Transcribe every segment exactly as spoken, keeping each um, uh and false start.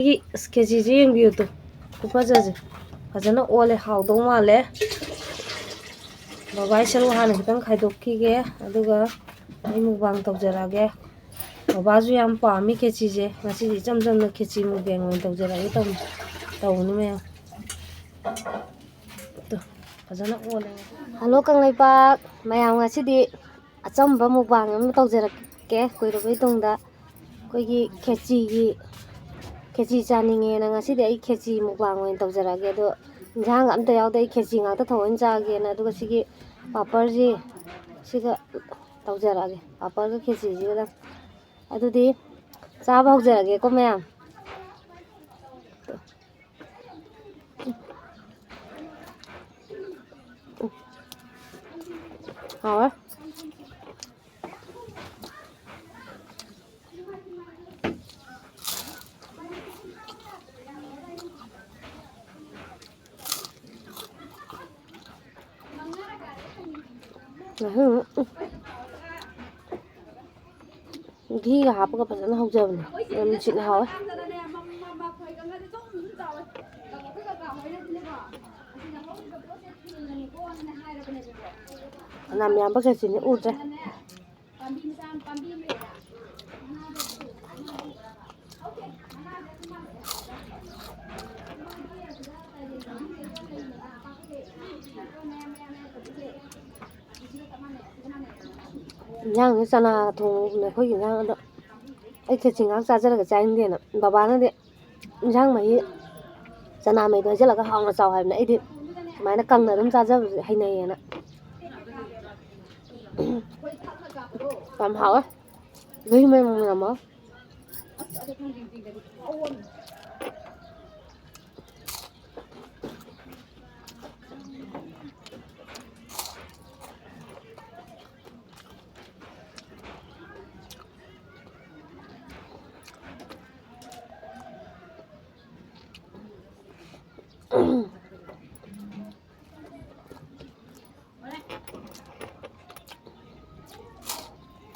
ꯑꯩꯒꯤ ꯈꯦꯆꯤꯁꯦ ꯌꯦꯡꯕꯤꯌꯨ ꯇꯨ, ꯈꯨꯐꯖꯁꯦ꯫ ꯐꯖꯅ ꯑꯣꯜꯂꯦ, ꯍꯥꯎꯗꯧ ꯃꯥꯜꯂꯦ꯫ ꯕꯕꯥꯒꯤ ꯁꯔꯨꯛ ꯍꯥꯟꯅ ꯈꯤꯇꯪ ꯈꯥꯏꯗꯣꯛꯈꯤꯒꯦ, ꯑꯗꯨꯒ ꯑꯩ ꯃꯨꯛꯕꯥꯡ ꯇꯧꯖꯔꯛꯑꯒꯦ꯫ ꯕꯕꯥꯁꯨ ꯌꯥꯝ ꯄꯥꯝꯃꯤ ꯈꯦꯆꯤꯁꯦ꯫ ꯉꯁꯤꯗꯤ ꯏꯆꯝ ꯆꯝꯅ ꯈꯦꯆꯤ ꯃꯨꯛꯕꯥꯡ ꯑꯣꯏꯅ ꯇꯧꯖꯔꯛꯑꯒꯦ ꯇꯧꯅꯤ, ꯇꯧꯅꯤ ꯃꯌꯥꯝ꯫ ꯇꯨ, ꯐꯖꯅ ꯑꯣꯜꯂꯦ꯫ ꯍꯜꯂꯣ ꯀꯪꯂꯩꯄꯥꯛ ꯃꯌꯥꯝ, ꯉꯁꯤꯗꯤ ꯑꯆꯝꯕ ꯃꯨꯛꯕꯥꯡ ꯑꯃ ꯇꯧꯖꯔꯛꯀꯦ꯫ ꯀꯨꯏꯔꯕꯩ ꯇꯨꯡꯗ ꯑꯩꯈꯣꯏꯒꯤ ꯈꯦꯆꯤꯒꯤ, ꯈꯦꯆꯤ ꯆꯥꯅꯤꯡꯉꯦꯅ ꯉꯁꯤꯗꯤ ꯑꯩ ꯈꯦꯆꯤ ꯃꯨꯛꯕꯥꯡ ꯑꯣꯏꯅ ꯇꯧꯖꯔꯛꯑꯒꯦ꯫ ꯑꯗꯣ ꯏꯟꯁꯥꯡ ꯑꯝꯇ ꯌꯥꯎꯗꯦ, ꯑꯩ ꯈꯦꯆꯤ ꯉꯥꯛꯇ ꯊꯑꯣꯏꯅ ꯆꯥꯒꯦꯅ꯫ ꯑꯗꯨꯒ ꯁꯤꯒꯤ ꯄꯥꯄꯔꯁꯤ, ꯁꯤꯒ ꯇꯧꯖꯔꯛꯑꯒꯦ, ꯄꯥꯄꯔꯒ ꯈꯦꯆꯤꯁꯤꯒꯗ꯫ ꯑꯗꯨꯗꯤ ꯆꯥꯕ ꯍꯧꯖꯔꯒꯦꯀꯣ ꯃꯌꯥꯝ꯫ ꯍꯥꯎꯋꯦ꯫ ꯎꯝ꯫ ꯘꯤꯒ ꯍꯥꯞꯄꯒ ꯐꯖꯅ ꯍꯧꯖꯕꯅꯦ꯫ ꯃꯅꯝ ꯅꯨꯡꯁꯤꯠꯅ ꯍꯥꯎꯋꯦ꯫ ꯐꯅꯌꯥꯝ ꯌꯥꯝꯕ ꯈꯦꯆꯤꯅꯤ, ꯎꯗ꯭ꯔꯦ꯫ ꯏꯟꯖꯥꯡꯁꯦ ꯆꯅꯥ ꯊꯣꯡꯕꯅꯦ ꯑꯩꯈꯣꯏꯒꯤ ꯏꯟꯖꯥꯡ꯫ ꯑꯗꯣ ꯑꯩ ꯈꯦꯆꯤ ꯉꯥꯛ ꯆꯥꯖꯔꯒ ꯆꯥꯅꯤꯡꯗꯦꯅ ꯕꯕꯥꯅꯗꯤ ꯏꯟꯖꯥꯡ ꯃꯍꯤ ꯆꯅꯥ ꯃꯍꯤꯗꯣ ꯍꯩꯖꯤꯜꯂꯒ ꯍꯥꯎꯅ ꯆꯥꯎ ꯍꯥꯏꯕꯅꯦ꯫ ꯑꯩꯗꯤ ꯁꯨꯃꯥꯏꯅ ꯀꯪꯅ ꯑꯗꯨꯝ ꯆꯥꯖꯕꯁꯦ ꯍꯩꯅꯩꯌꯦꯅ꯫ ꯌꯥꯝ ꯍꯥꯎꯋꯦ꯫ ꯃꯍꯤ ꯃꯅꯝ ꯅꯝꯃꯣ꯫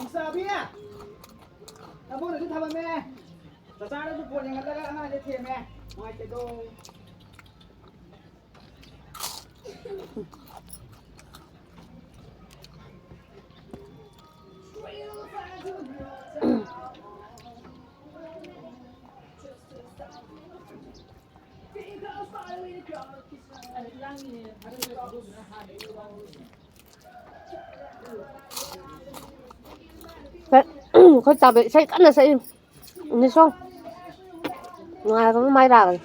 ꯏꯆꯥꯕꯤ! ꯅꯕꯣꯛꯅꯁꯨ ꯊꯝꯃꯝꯃꯦ꯫ ꯆꯆꯥꯅꯁꯨ ꯕꯣꯜ ꯌꯦꯡꯍꯜꯂꯦ꯫ ꯑꯩꯈꯣꯏ ꯆꯥꯕ ꯏꯁꯩ ꯀꯟꯅ ꯁꯛꯏ꯫ ꯅꯤꯁꯣꯡ꯫ ꯅꯨꯡꯉꯥꯏꯕ ꯑꯃ ꯃꯥꯏ ꯂꯥꯛꯑꯒꯦ꯫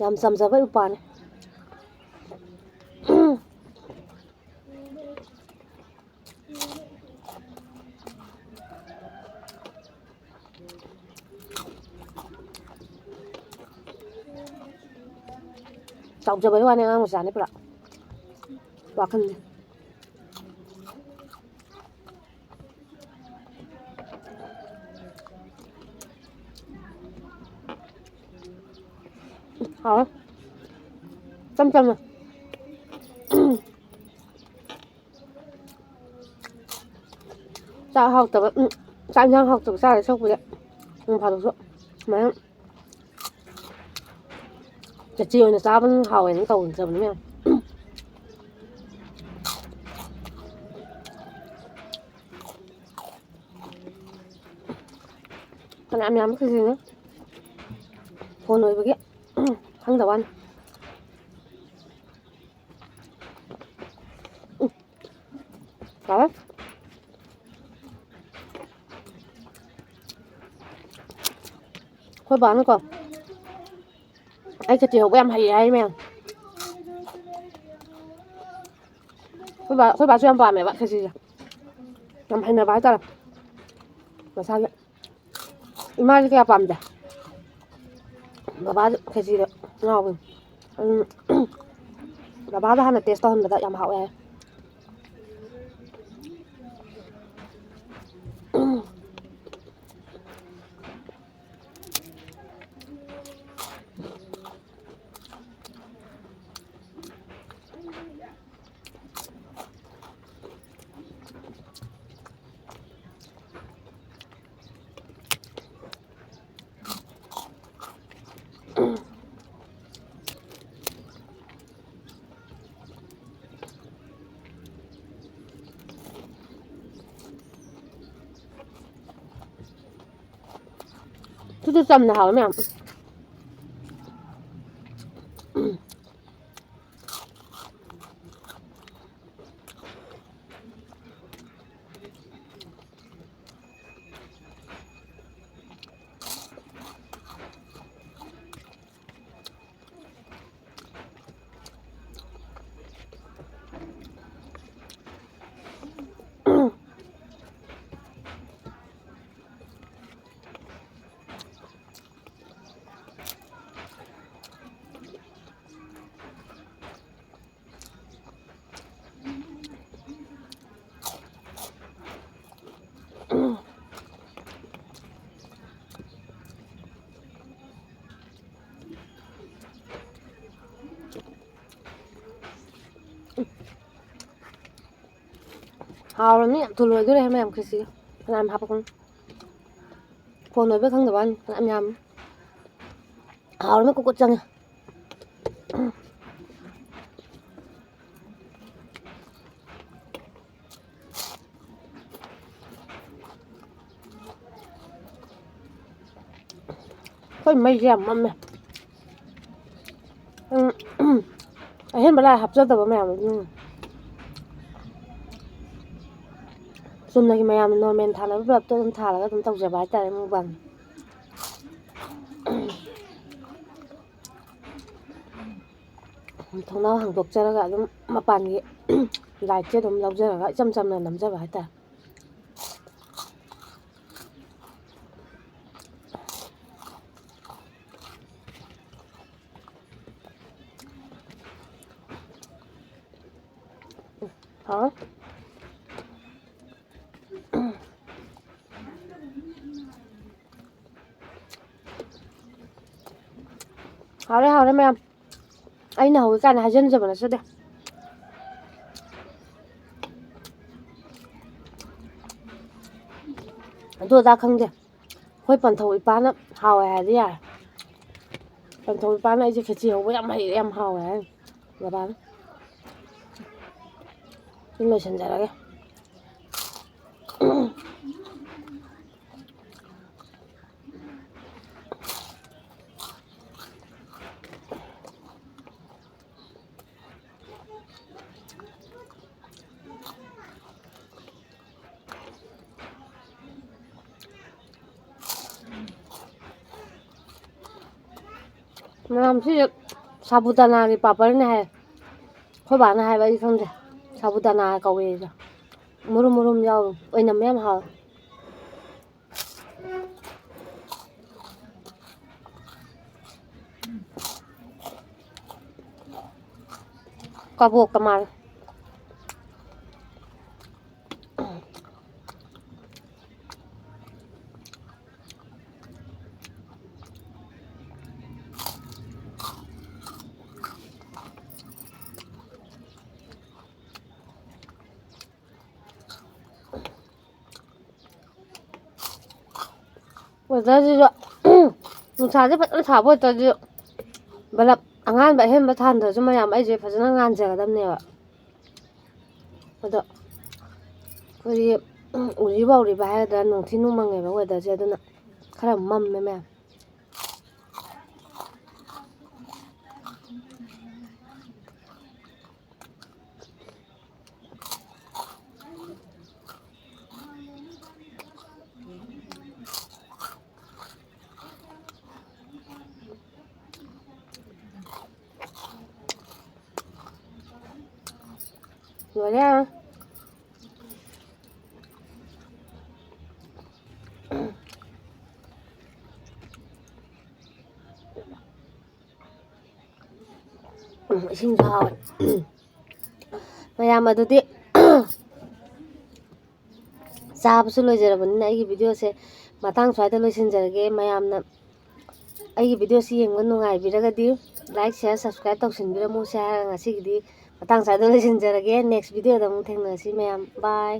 ꯌꯥꯝ ꯆꯝꯖꯕ ꯅꯨꯄꯥꯅꯤ꯫ ꯆꯥꯎꯖꯕꯩ ꯋꯥꯅꯤ, ꯑꯉꯥꯡ ꯃꯆꯥꯅꯤ ꯄꯨꯔꯥ꯫ ꯋꯥꯈꯜꯁꯦ꯫ ꯍꯥꯎꯋꯦ꯫ ꯏꯆꯝ ꯆꯝꯅ꯫ ꯆꯥꯛ ꯍꯥꯎꯇꯕ, ꯎꯝ, ꯆꯥꯛ ꯏꯟꯖꯥꯡ ꯍꯥꯎꯇꯕ ꯆꯥꯗꯣꯏ ꯁꯔꯨꯛꯄꯨꯗꯤ ꯅꯣꯡ ꯐꯥꯗꯣꯛꯁꯨ ꯁꯨꯃꯥꯏꯅ ꯈꯦꯆꯤ ꯑꯣꯏꯅ ꯆꯥꯕꯅ ꯍꯥꯎꯋꯦꯅ ꯇꯧꯖꯕꯅꯤ ꯃꯌꯥꯝ꯫ ꯐꯅꯌꯥꯝ ꯌꯥꯝꯕ ꯈꯦꯆꯤꯅꯤ꯫ ꯐꯣꯟ ꯑꯣꯏꯕꯒꯤ ꯈꯪꯗꯕ ꯋꯥꯅꯤ꯫ ꯎꯝ꯫ ꯍꯥꯎꯋꯦ꯫ ꯑꯩꯈꯣꯏ ꯕꯥꯅꯀꯣ, ꯑꯩ ꯈꯦꯆꯤ ꯍꯧꯕ ꯌꯥꯝ ꯍꯩꯌꯦ ꯍꯥꯏ ꯃꯌꯥꯝ꯫ ꯑꯩꯈꯣꯏ ꯕꯥ, ꯑꯩꯈꯣꯏ ꯕꯥꯁꯨ ꯌꯥꯝ ꯄꯥꯝꯃꯦꯕ ꯈꯦꯆꯤꯁꯦ꯫ ꯌꯥꯝ ꯍꯩꯅꯕ ꯍꯥꯏꯇꯥꯔꯦ꯫ ꯃꯁꯥꯒꯤ꯫ ꯏꯃꯥꯗꯤ ꯀꯌꯥ ꯄꯥꯝꯗꯦ꯫ ꯕꯕꯥꯗꯤ ꯈꯦꯆꯤꯗ ꯉꯥꯎꯕꯅꯤ꯫ ꯑꯗꯨꯝ ꯕꯕꯥꯗ ꯍꯥꯟꯅ taste ꯇꯧꯍꯟꯕꯗ ꯌꯥꯝ ꯍꯥꯎꯋꯦ ꯍꯥꯏ꯫ ꯑꯗꯨꯁꯨ ꯆꯝꯅ ꯍꯥꯎꯋꯦ ꯃꯌꯥꯝ꯫ ꯍꯥꯎꯔꯅꯤ, ꯌꯥꯝ ꯊꯨꯅ ꯂꯣꯏꯗꯣꯔꯦ ꯃꯌꯥꯝ ꯈꯦꯆꯤ꯫ ꯐꯅꯌꯥꯝ ꯍꯥꯞꯄꯛꯄꯅꯤ꯫ ꯐꯣꯟ ꯑꯣꯏꯕ ꯈꯪꯗꯕ ꯋꯥꯅꯤ, ꯐꯅꯌꯥꯝ ꯌꯥꯝꯃꯤ꯫ ꯍꯥꯎꯔꯅꯤ, ꯀꯨꯠ ꯀꯨꯠ ꯆꯪꯉꯦ꯫ ꯑꯩꯈꯣꯏ ꯃꯩꯁꯦ ꯌꯥꯝ ꯃꯝꯃꯦ꯫ ꯎꯝ, ꯑꯍꯦꯟꯕ ꯂꯥꯏ ꯍꯥꯞꯆꯗꯕ ꯃꯌꯥꯝ ꯑꯗꯨꯝ꯫ ꯆꯨꯝꯅꯒꯤ ꯃꯌꯥꯝꯅ ꯅꯣꯔꯃꯦꯜ ꯊꯥꯅꯕ ꯕ꯭ꯂꯕꯇꯣ ꯑꯗꯨꯝ ꯊꯥꯜꯂꯒ ꯑꯗꯨꯝ ꯇꯧꯖꯕ ꯍꯥꯏꯇꯥꯔꯦ ꯃꯨꯛꯕꯥꯡ꯫ ꯊꯣꯡꯅꯥꯎ ꯍꯥꯡꯗꯣꯛꯆꯔꯒ ꯑꯗꯨꯝ ꯃꯄꯥꯟꯒꯤ ꯂꯥꯏꯠꯁꯦ ꯑꯗꯨꯝ ꯂꯧꯖꯔꯒ ꯏꯆꯝ ꯆꯝꯅ ꯅꯝꯖꯕ ꯍꯥꯏꯇꯥꯔꯦ꯫ ꯍꯥꯎ꯫ ꯍꯥꯎꯔꯦ, ꯍꯥꯎꯔꯦ ꯃꯌꯥꯝ꯫ ꯑꯩꯅ ꯍꯧꯋꯤ ꯀꯥꯏꯅ ꯍꯥꯏꯖꯟꯖꯕ ꯅꯠꯆꯗꯦ꯫ ꯑꯗꯨ ꯑꯗꯥ ꯈꯪꯗꯦ꯫ ꯑꯩꯈꯣꯏ ꯄꯟꯊꯧ ꯏꯄꯥꯅ ꯍꯥꯎꯋꯦ ꯍꯥꯏꯔꯗꯤ ꯌꯥꯔꯦ꯫ ꯄꯟꯊꯧ ꯏꯄꯥꯅ ꯑꯩꯁꯦ ꯈꯦꯆꯤ ꯍꯧꯕ ꯌꯥꯝ ꯍꯩꯔꯦ, ꯌꯥꯝ ꯍꯥꯎꯋꯦ ꯍꯥꯏ ꯕꯕꯥꯅ꯫ ꯑꯗꯨꯝ ꯂꯣꯏꯁꯤꯟꯖꯔꯒꯦ꯫ ꯃꯌꯥꯝꯁꯤ ꯁꯥꯕꯨꯗꯥꯅꯥꯒꯤ ꯄꯥꯄꯔꯅꯦ ꯍꯥꯏ꯫ ꯑꯩꯈꯣꯏ ꯕꯥꯅ ꯍꯥꯏꯕ, ꯑꯩ ꯈꯪꯗꯦ꯫ ꯁꯥꯕꯨꯗꯥꯅꯥ ꯀꯧꯋꯦ ꯑꯩꯁꯦ꯫ ꯃꯔꯨꯝ ꯃꯔꯨꯝ ꯌꯥꯎꯋꯦ꯫ ꯑꯣꯏꯅꯝꯃꯦ ꯌꯥꯝ ꯍꯥꯎꯋꯦ꯫ ꯀꯕꯣꯛꯀ ꯃꯥꯜꯂꯦ꯫ Weatherꯁꯤꯁꯨ ꯅꯨꯡꯁꯥꯁꯦ ꯐꯖꯅ ꯁꯥꯕ ꯑꯣꯏꯇꯥꯔꯗꯤ ꯕꯂꯞ ꯑꯉꯥꯟꯕ ꯑꯍꯦꯟꯕ ꯊꯥꯟꯗ꯭ꯔꯁꯨ ꯃꯌꯥꯝ ꯑꯩꯁꯦ ꯐꯖꯅ ꯉꯥꯟꯖꯒꯗꯕꯅꯦꯕ꯫ ꯑꯗꯣ ꯑꯩꯈꯣꯏꯒꯤ ꯎꯔꯤ ꯄꯥꯎꯔꯤꯕ ꯍꯥꯏꯒꯗ꯭ꯔꯥ, ꯅꯨꯡꯊꯤ ꯅꯨꯡꯃꯪꯉꯦꯕ weatherꯁꯦ, ꯑꯗꯨꯅ ꯈꯔ ꯃꯝꯃꯦ ꯃꯌꯥꯝ꯫ ꯂꯣꯏꯔꯦ꯫ ꯎꯝ, ꯏꯁꯤꯡꯁꯨ ꯍꯥꯎꯋꯦ꯫ ꯃꯌꯥꯝ ꯑꯗꯨꯗꯤ ꯆꯥꯕꯁꯨ ꯂꯣꯏꯖꯔꯕꯅꯤꯅ ꯑꯩꯒꯤ videoꯁꯦ ꯃꯇꯥꯡ ꯁ꯭ꯋꯥꯏꯗ ꯂꯣꯏꯁꯤꯟꯖꯔꯒꯦ꯫ ꯃꯌꯥꯝꯅ ꯑꯩꯒꯤ videoꯁꯤ ꯌꯦꯡꯕ ꯅꯨꯡꯉꯥꯏꯕꯤꯔꯒꯗꯤ like, share, subscribe ꯇꯧꯁꯤꯟꯕꯤꯔꯝꯃꯨ꯫ ꯁꯤ ꯍꯥꯏꯔꯒ ꯉꯁꯤꯒꯤꯗꯤ ꯃꯇꯥꯡ ꯁ꯭ꯋꯥꯏꯗ ꯂꯣꯏꯁꯤꯟꯖꯔꯒꯦ꯫ Next videoꯗ ꯑꯃꯨꯛ ꯊꯦꯡꯅꯔꯁꯤ ꯃꯌꯥꯝ꯫ Bye꯫